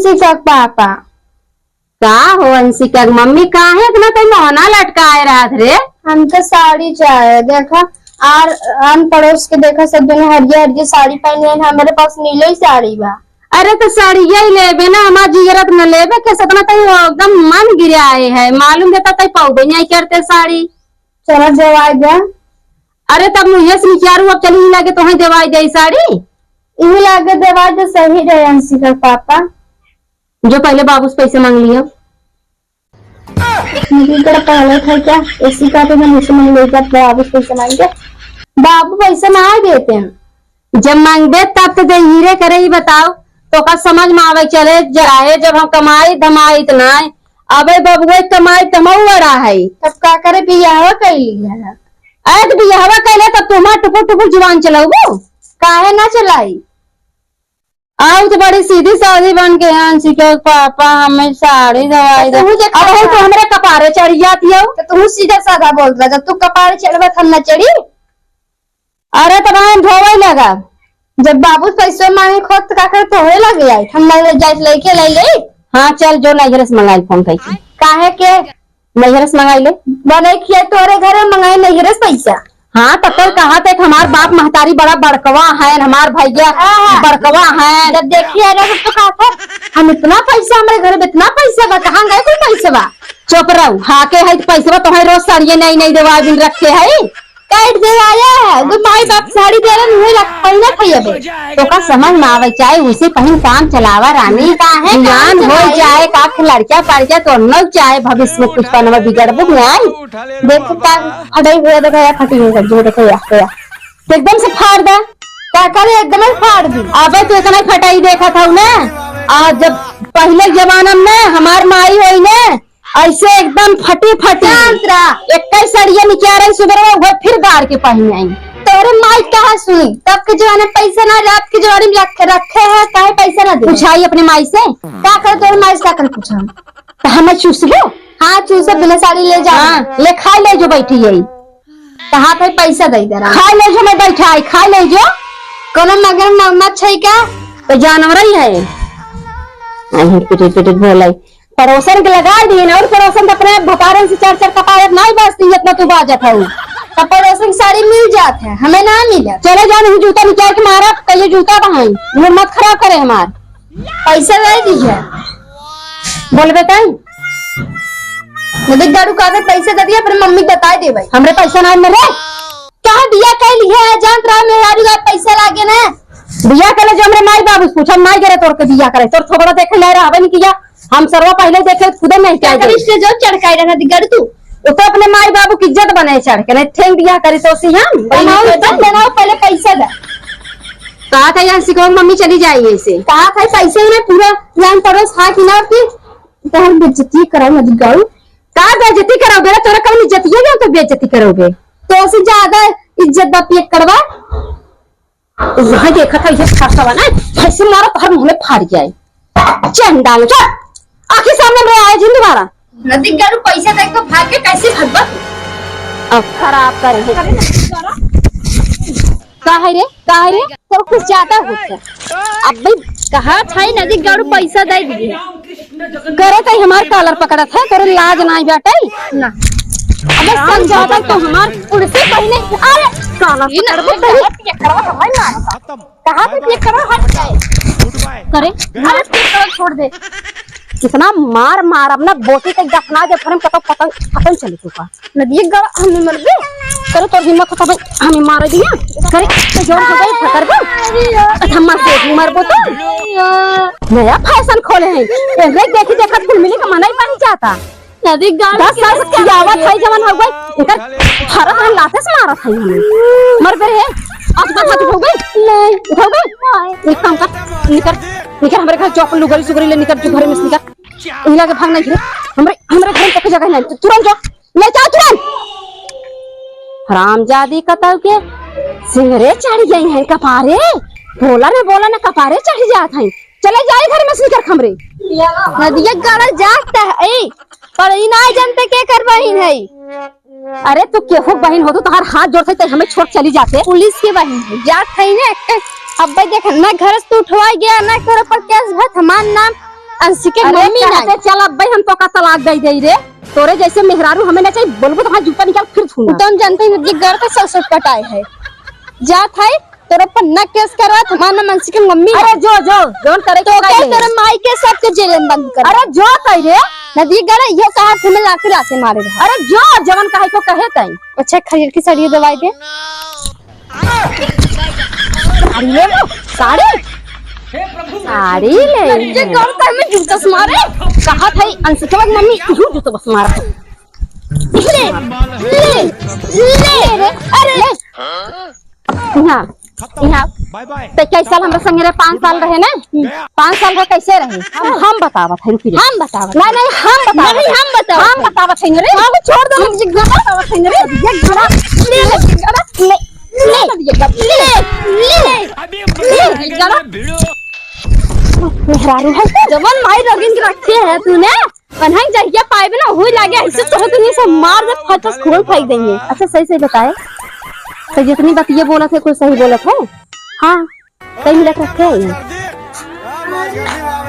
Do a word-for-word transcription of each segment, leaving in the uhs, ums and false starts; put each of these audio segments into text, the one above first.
अंशिका के पापा। का हो अंशिका के मम्मी, काहे इतना तई मोहना लटकाए रहत रे? हमके साड़ी चाहे। देखा, आर आन पड़ोस के देखा, सब जने हरिया हरिया साड़ी पहने हैं, हमरे पास नीले ही साड़ी बा। अरे तो साड़िया ही लेबे ना, हमार जिगरा त न लेबे के, सतना तई एकदम मन गिराए है, मालूम देता तई पौबे नहीं करते साड़ी। चला देवाई दे। अरे तब मुझे से निचारू, अब चली ही लागे तोहे देवाई दे साड़ी। इही लागे देवाई दे सही रहे अंशिका के पापा। जो पहले बाबू से पैसे मांग लियो। मुझे तेरा पहले था क्या? ऐसी का तो मैं मुझसे मांग लेगा, बाबू से पैसे मांग के। बाबू पैसे ना देते हैं। जब मांगबे तब तो दे हीरे करे ही बताओ, तो का समझ में आवे चले जाए, जब हम कमाई धमाई त नाय, अबे बबुए कमाई त हमहू बड़ा है। तब का करे बियाहवा कैली है? अरे तो बियाहवा कैले तब तुम्हार टुकुर टुकुर जुबान चलाऊ, काहे ना चलाई? आउ तो बड़ी सीधी सादी बन के हैं, अंशिका के पापा हमें साड़ी दवाई दे। तू देख अब है तो हमरे कपारे चढ़ जाती हो। तो तू सीधा साधा बोल रहा, जब तू कपारे चढ़बे त हम ना चढ़ी। अरे तो बहन धोवे लगा। जब बाबू पैसो मांगे खुद तो का करे तोहरे लगे आई, हम ना जाए लेके ले ले। हाँ चल जो नैहर से मंगाई फोन करके। काहे के? नैहर से मंगाई ले। बने खिया तोरे घर में मंगाई नैहर से पैसा। हाँ, तो कल कहा थे कि हमार बाप महतारी बड़ा बड़कवा है, हमार भैया हाँ, हाँ। बड़कवा है। जब देखिए ना, जब तो कहा था, हम इतना पैसा, हमारे घर में इतना पैसा बा, कहाँ गए कुल पैसा बा? चुप रहो, हाके है तो पैसा बा, तुम्हारे रोज साड़िये नई नई देवा दिन रखे है। काट दे आया है, वो माई बाप साड़ी दे रहे, वही लग पहना था ये बे। तो का समझ में आवे, चाहे उसे पहन काम चलावा रानी, काहे काम जियान हो चलाए? चाहे का लड़का पड़ जाए, तो न चाहे भविष्य में कुछ बनवा बिगड़बो नहीं। देख का फटाई हुआ, देखो या फटी हुई सब्जी, देखो या, या। एकदम से फाड़ दे। का करे एकदम ही फाड़ दी। अबे तू इतना ही फटाई देखा था ना, आ जब पहले जमाना में हमार माई होई ने, ऐसे एकदम फटी फटी। जानत रहा। एक ही सड़िया निकाल रही सुबह में, वो फिर गाड़ के पहन आई। तोरे माई कहाँ सुनी? तब के जमाने में पैसा ना, रात के जमाने में रखे, रखे हैं, काहे पैसा ना दे? पूछाई अपने माई से। का कर तोरे माई से का कर पूछा? तो हमें चूसबो? हाँ, चूसब बिना साड़ी ले जाओ। हाँ, ले खा ले जो बैठी है। कहा था पैसा दे दे रहा। खा ले जो मैं बैठा है, खा ले जो। कोनो मगर मगमच्छ है क्या? तो जानवर ही है। नहीं, पिटी पिटी बोलाई। पड़ोसन के लगा दी ना, और पड़ोसन तो अपने भतारन से चार चार कपारत नहीं बजती, इतना तू बाजत है। तो पड़ोसन के साड़ी मिल जात है, हमें ना मिले। चले जा, नहीं जूता निकाल के मारा, कहिए जूता बहाई, मूड मत खराब करे हमार। पैसा दे दीजिए। बोलबे तई? नदी दारू का दे, पैसा दे दिया, अपने मम्मी बताए दे भाई। हमरे पैसा ना मिले। कहाँ बिया कैली है? जानत रहा मेहरारू का पैसा लागे ना। बिया कैले जो हमरे माई बाबू से पूछा, माई गरे तोर के बिया करे, तोर थोबड़ा देखे ले रहा, हवे नहीं किया। हम सरवा पहले देखे, खुदे नहीं क्या करिस से जो चढ़काई रहा दिगड़ तू। वो तो अपने माई बाबू की इज्जत बने चढ़ के, नहीं ठेंग बिया करी तो सी हम। बनाओ इज्जत बनाओ, पहले पैसा दे। कहा था यहाँ सिखाओ, मम्मी चली जाइए इसे। कहा था पैसे ही ना पूरा जान पड़ोस हाथ हिला के, तो हम बेइज्जती कराओ ना दिगड़। का बेइज्जती कराओ बेटा, तोरा कौन इज्जतिया जो तो बेइज्जती करोगे? तो ऐसे ज्यादा इज्जत बा पियक्कड़वा। वहाँ देखा था ये फरसवा ना, ऐसे मारा तो हर मुँह में फाड़ जाए। चंडाल, चल। आँखी सामने में आए जिन दोबारा। नदी गारू पैसा दे को भाग के कैसे भगवा तू? अब खराब करे है। का है रे? का है रे? तो कुछ ज्यादा होता। अब भाई कहा था ही नदी गाड़ू पैसा दे दिए। करे तई हमार कालर पकड़त है, तोरे लाज नाई बाटे। ना। अबे समझाता तो हमार पुलिस से पहले, अरे कालर पकड़बो तई। कहा तो ये करो हट जाए। करे, अरे तू करो छोड़ दे। कितना मार मार, अब ना बोटी के दफना दे, फिर हम कतो पतंग, पतंग चले चुका। नदिया गड़ा हमें मरबे। करे तोर हिम्मत हो तब हमें मार दिया। करे तो जोर हो गई फकर दे। हम मार से मरबो तो। नया फैशन खोले हैं। एक देखी देखत कुल मिली का मनाई बन जाता। नदी गाड़ दस साल से खियावत है जवन हो गई। इनकर हरत हम लाते से मारत है हमें। मर बे रे। आज बात बात हो गई। नहीं। उठाओ गई। एक काम कर। निकर। निकर हमरे घर चौपल लुगरी सुगरी ले निकर जो घर में से निकर। इला के भाग नहीं रे। हमरे, हमरे घर तक जगह नहीं। तू तुरंत जा। ले जा तुरंत। हरामजादी कतौ के सिंगरे चढ़ गई हैं कपारे। बोला ना, बोला ना, कपारे चढ़ जात हैं। चले जाए घर में से निकर हमरे। नदिया गाड़ा जात है, ए, पर ई ना जानते के कर बहिन है। अरे तू केहू बहिन हो, तू तोहार हाथ जोड़ से ते हमें छोड़ चली जाते। पुलिस के बहिन है, जात है ना। अब भाई देख ना घर से तू उठवा गया ना, तोरा पर केस भत हमार नाम अंशिका के अरे मम्मी ना। कहते चल अब भाई हम तोका तलाक दे दे रे। तोरे जैसे मेहरारू हमें ना चाहिए, बोलबो तो हाँ जूता निकाल फिर छूना। तो हम जानते हैं ये घर का सब सब कटाए है। जात है तोरे पर न केस करवा, हमार नाम अंशिका के मम्मी ना। अरे जो जो जौन करे तो के कह करे। तोरे माई के सबके जेल में बंद कर। अरे जो कह रे। नदी गड़ा यो कहा थे में लाते लाते मारे रहा। अरे जो जवन कहे को कहे तई। अच्छा खरीद की साड़ी दवाई दे। साड़ी ले लो, साड़ी। साड़ी ले ये लो। कौन सा में जूता से मारे? कहा था अंशिका के मम्मी, तू जूता बस मार। ले, ले, ले रे, अरे। यहाँ, यहाँ। Bye bye. ते कई साल हमरा संगे रहे? पाँच साल रहे ना? पाँच साल रहे, कैसे रहे? हम बतावत है, रुकी रे। हम बतावत। नहीं, नहीं, हम बतावत नहीं, है। हम बतावत हम है। बतावत है रे। हम छोड़ दो, हम ये घड़ा बतावत है रे। ये घड़ा, ले, ले, ये घड़ा, ले, ले, ये घड़ा, ले, ले, ले, ये घड़ा। मेहरारू है तो जवन माई रोगिन के रखे है तूने। पन्हई जहिया पाइबे ना, हुई लागे ऐसे तोहे दुनिया से मार दे, फटस खोल फेंक देंगे। अच्छा, सही सही बताए, तो जितनी बात ये बोलत है, कोई सही बोलत है? हाँ, सही मिलत रखे हैं।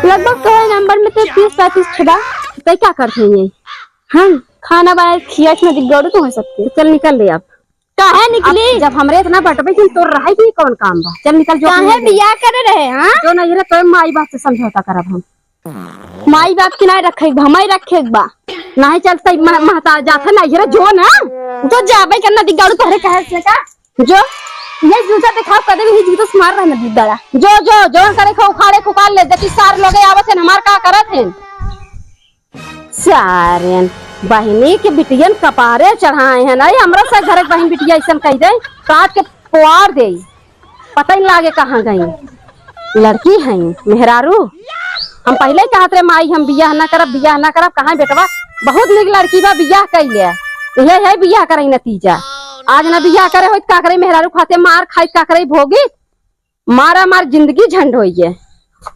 लगभग तोहे नंबर में तो तीस पैंतीस ठे बा। तो क्या करते हैं ये? हम खाना बनाए खियाच में दिगड़ू तुम्हें सबके। चल निकल ले अब। काहे निकली? अब जब हमरे इतना बटबे कि तोर रहे कि कौन काम बा? चल निकल जो काहे अपने बियाह करे रहे, हाँ? जो नहीं रहे, तो माई बाप से समझौता करब हम। माई बाप के नाहीं रखे के बा, हमारी रखे के बा। नाहीं चलता, म-, महता जात है ना, ये जो ना। तो जाबे करना दिगाड़ू तोहरे कहे से का? जो ये जूता दिखाओ, कदे भी जूता से मार रहा ना दिगाड़ा। जो, जो, जो करे खो उखाड़े पुकार ले, देखी सार लोगे आवत है, हमार का करत है। सारेन, बहिनी के बिटियन कपारे चढ़ाए हैं, नहीं हमरा से घर के बहिन बिटिया ऐसन कह दे, काट के पोआर दे। पता ही लागे कहाँ गई। लड़की हैं, मेहरारू। हम पहले ही कहत रहे, "माई, हम बियाह ना करब, बियाह ना करब।" कहाँ बेटवा, बहुत निक लड़की बा, बियाह कई ले। यह है बियाह करे नतीजा। आज ना बियाह करे होइत का करे, मेहरारू खाते मार खाइत का करे, भोगी मारा मार जिंदगी झंड होइए।